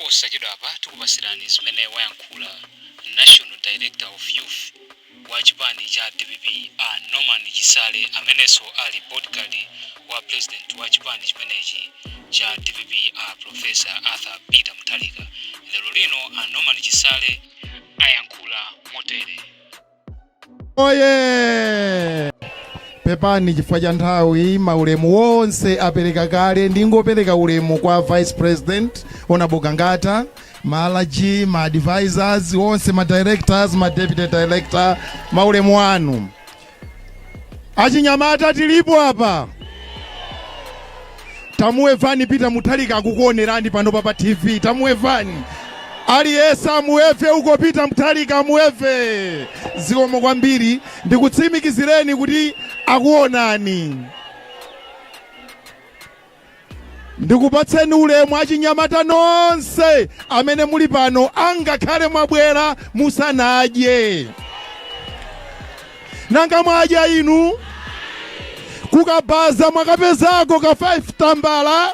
Posachedwapa tikupasirani zimene wayankhula National Director of Youth wa chipani cha dpp a Norman Chisale amenenso ali bodyguard wa president wa chipani chimenechi cha dpp a Professor Arthur Peter Mutharika. Lero lino a Norman Chisale ayankhula motere. Oye! Pepani chifukwa cha nthawi, maulemu wonse apereka kale. Ndingopereka ulemu kwa Vice President Honorable Gangata, ma LG, ma advisors onse, ma directors, ma deputy director, maulemu anu. Achinyamata tilipo apa? Tamuwevani Peter Mutharika akukuonerani pano pa TV. Tamuwevani, aliyense amuweve uko Peter Mutharika, amuweve. Zikomo kwambiri, ndikutsimikizireni kuti akuonani. Ndikupatseni ulemu achinyamata nonse amene muli pano, angakhale mwabwera musanadye. Nanga mwadya inu? Kukabaza mwakapezako ka 5 tambala?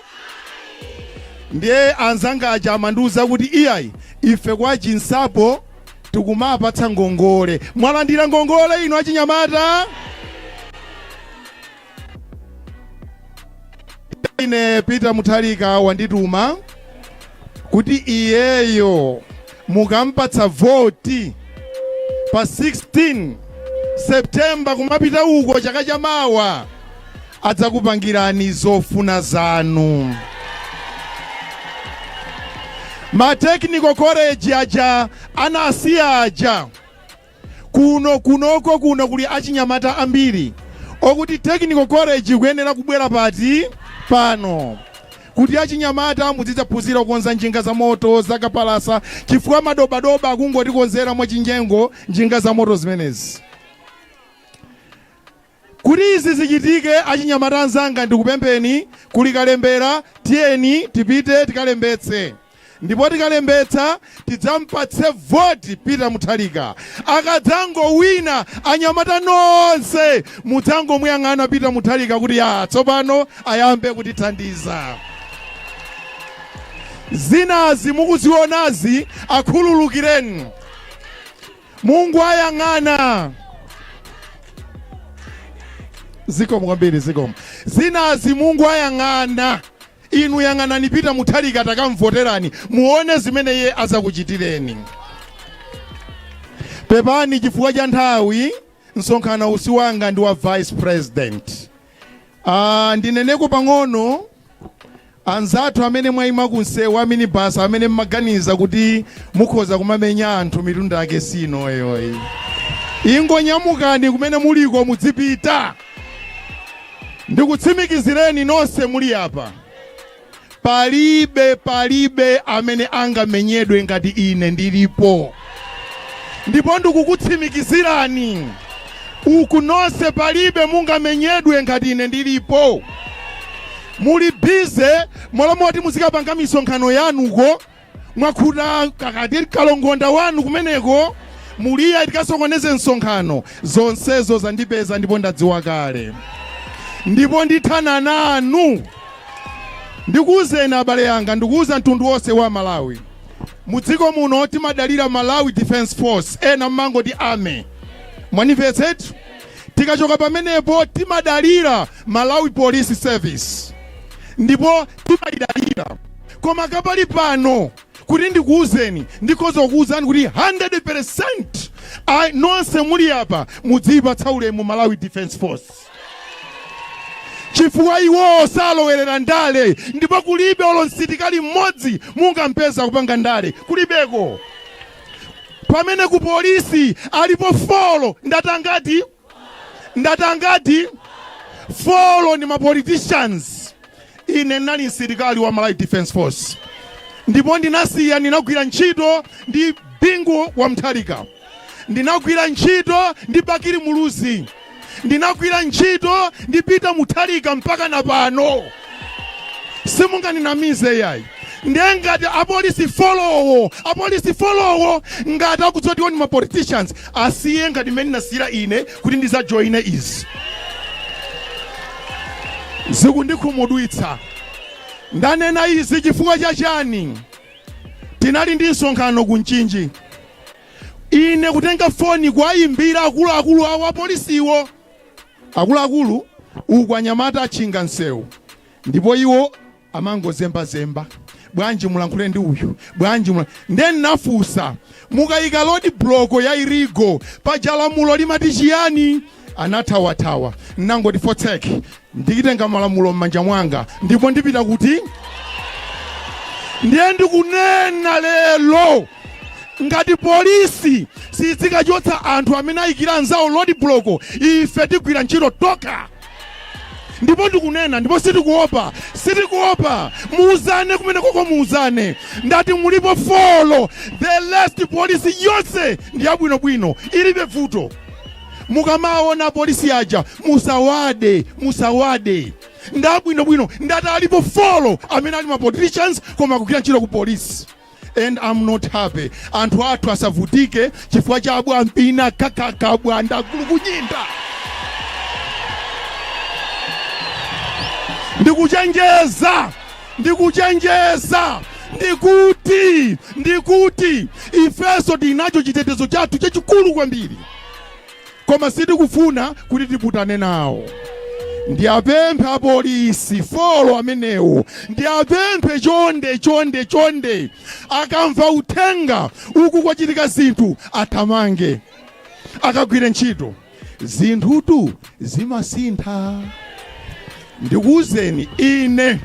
Ndiye anzanga aja amandiuza kuti iyayi, ife kwa Chinsapo tikumapatsa ngongole. Mwalandira ngongole inu achinyamata? Ine Peter Mutharika wandituma kuti iyeyo mukampatsa voti pa 16 September kumapita uko chaka chamawa, adzakupangirani zofuna zanu. Ma technical college aja anasiya aja, kuno kunoko kuno kuli achinyamata ambiri okuti technical college ikuyenera kubwera pati pano kuti achinyamata muzidzaphunzira kukonza njinga za moto zakapalasa, chifukwa madobadoba akungotikonzera mwachinyengo njinga za moto zimenezi. Kuti izi zichitike, achinyamata anzanga, ndikupempheni, kuli kalembera, tiyeni tipite tikalembetse. Ndipo tikalembetsa tidzampatse voti Peter Mutharika. Akadzangowina, anyamata nonse mudzangomuyang'ana Peter Mutharika kuti ya tsopano ayambe kutithandiza. Zinazi mukuzionazi akhululukireni. Mungu ayang'ana. Zikomo kwambiri, zikomo. Zinazi Mungu ayang'ana. Inu yang'anani Peter Mutharika, takamvoterani, muone zimene iye azakuchitireni. Pepani chifukwa cha nthawi, msonkhano si wanga, ndi wa Vice President. Ndineneko pang'ono. Anzathu amene mwayima kunsewu wa minibus, amene mmaganiza kuti mukhoza kumamenya anthu, mitunda yake sinoyoyi. Ingonyamukani kumene muliko, mudzipita. Ndikutsimikizireni nonse muli apa, palibe, palibe amene angamenyedwe ngati ine ndilipo. Ndipo ndikukutsimikizirani uku nonse, palibe mungamenyedwe ngati ine ndilipo. Muli busy molomoti muzikapanga misonkhano yanuko, mwakhuta kakati kalongonda wanu kumeneko, muliya tikasokoneze msonkhano. Zonsezo zandipeza ndipo ndadziwa kale, ndipo ndithana nanu. Ndikuwuzeni abale anga, ndikuwuza mtundu wonse wa Malawi, mudziko muno timadalira Malawi Defense Force, ena mmangoti army, mwanimvetsetu? Tikachoka pamenepo timadalira Malawi Police Service, ndipo timayidalira. Koma kapali pano kuti ndikuwuzeni, ndikhoza kukuwuzani kuti 100% nonse muli apa mudziyipatsa ulemu Malawi Defense Force, chifukwa iwowo salowerera ndale, ndipo kulibe olo msilikali mmodzi mungampeza kupanga ndale, kulibeko. Pamene ku polisi alipo four, ndatangati, ndatangati four ni ma politicians. Ine ndinali msilikali wa Malawi Defense Force ndipo ndinasiya. Ndinagwira ntchito ndi Bingu wa Mutharika, ndinagwira ntchito ndi Bakili Muluzi, ndinagwira ntchito ndi Peter Mutharika, mpaka na pano simunganinamize yayi. Ndiye ngati apolisi fourwo, apolisi fourwo ngati akudziwa kuti ma politicians, asiye ngati mmene ndinasiyira ine kuti ndizajoine izi. Zikundikhumudwitsa. Ndanena izi chifukwa cha chani? Tinali ndi msonkhano ku Mchinji. Ine kutenga foni kuwayimbira akuluakulu awo apolisiwo, akuluakulu, uku anyamata atchinga msewu ndipo iwo amangozembazemba. Bwanji mulankhule ndi uyu? Bwanji mula? Ndiye nafunsa, mukayika road block ya illegal, paja lamulo limati chiyani? Anathawathawa. Nangoti fotsek, ndikitenga malamulo m'manja mwanga ndipo ndipita kuti. Ndiye ndikunena lero, ngati polisi sizikachotsa anthu amene ayikira anzawo road block, ife tigwira ntchito tokha. Ndipo ndikunena, ndipo sitikuopa, sitikuopa. Muuzane kumene koko, muuzane. Ndati mulipo 4, the rest polisi yonse ndi yabwinobwino, ilibe vuto. Mukamaona polisi aja, musawade, musawade, ndabwinobwino. Ndati alipo 4 amene ali ma politicians koma kugwira ntchito ku polisi. And I'm not happy. Anthu athu asavutike chifukwa cha abwampina kakakabwa ndagulukunyinda. Ndikuchenjeza, ndikuchenjeza, ndikuti ifenso tinacho chitetezo chathu chachikulu kwambiri, koma sitikufuna kuti tiputane nawo. Ndiyapemphe apolisi 4 amenewo, ndiyapemphe, chonde, chonde, chonde, akamva uthenga uku kwachitika zinthu, athamange akagwire ntchito. Zinthutu zimasintha. Ndikuwuzeni, ine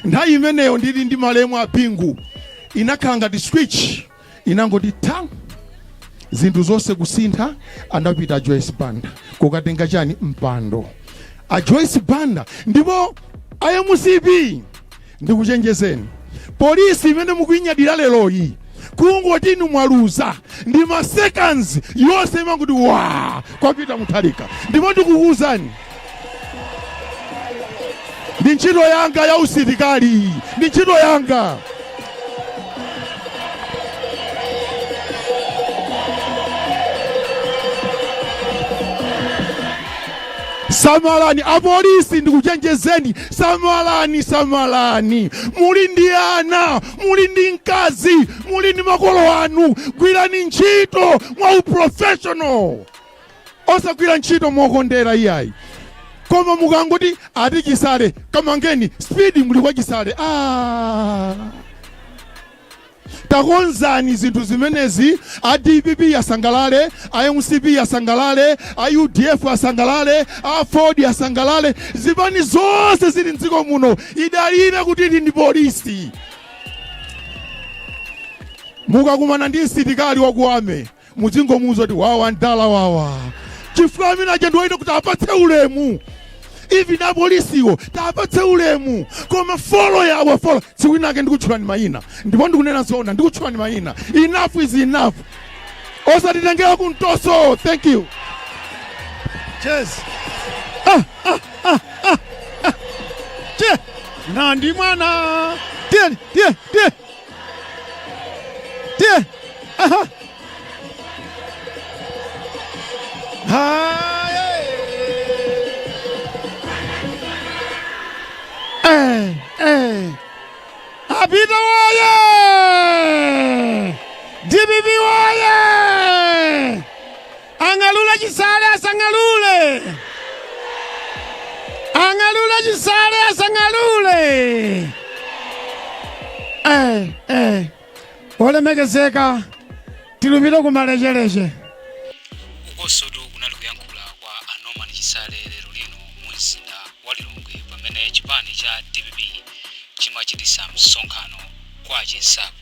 nthawi imeneyo ndili ndi malemu apingu, inakhala ngati switch inangoti ta, zinthu zonse kusintha. Anapita Joyce Banda kukatenga chani? Mpando. A Joyce Banda ndipo iMCP, ndikuchenjezeni, polisi imene mukuinyadira leroyi, kungoti inu mwaluza ndi ma seconds yonse imanguti wa kwapita Mutharika. Ndipo ndikukuwuzani, ndi ntchito yanga ya usilikali, ndi ntchito yanga. Samalani apolisi, ndikuchenjezeni, samalani, samalani. Muli ndi ana, muli ndi mkazi, muli ndi makolo anu. Gwirani ntchito mwa uprofessional, osagwira ntchito mokondera iyayi. Koma mukangoti ati Chisale kamangeni, speed muli kwa Chisale. Ah. Takonzani zinthu zimenezi, a DPP asangalale, a MCP asangalale, a UDF asangalale, a Ford asangalale. Zipani zonse zili mdziko muno idalire kuti ili ndi polisi. Mukakumana ndi msilikali wakuame, muzingomuuza kuti wawa ndala wawa, chifukwa amene aja ndiwoita kuti apatse ulemu. Even apolisiwo tapatse ulemu, koma 4 yawo 4, tsiku linake ndikutchulani mayina. Ndipo ndikunena zoona, ndikutchulani mayina. Enough is enough, osatitengera kumtoso. Thank you. Cheers. Ah, ah, ah, ah, ah. Che. Nandi mwana. Tie, tie, tie. Tie. Aha. Haye. Eh, eh. Apita woye! DPP woye! Ang'alula Chisale, asang'alule! Ang'alula Chisale, asang'alule! Eh, eh. Olemekezeka, tilupite kumalechereche. Ukonsotu kunali kuyankhula kwa a Norman Chisale lero lino mu mzinda wa Lilongwe, pamene chipani cha DPP chimachitisa msonkhano kwa Chinsapo.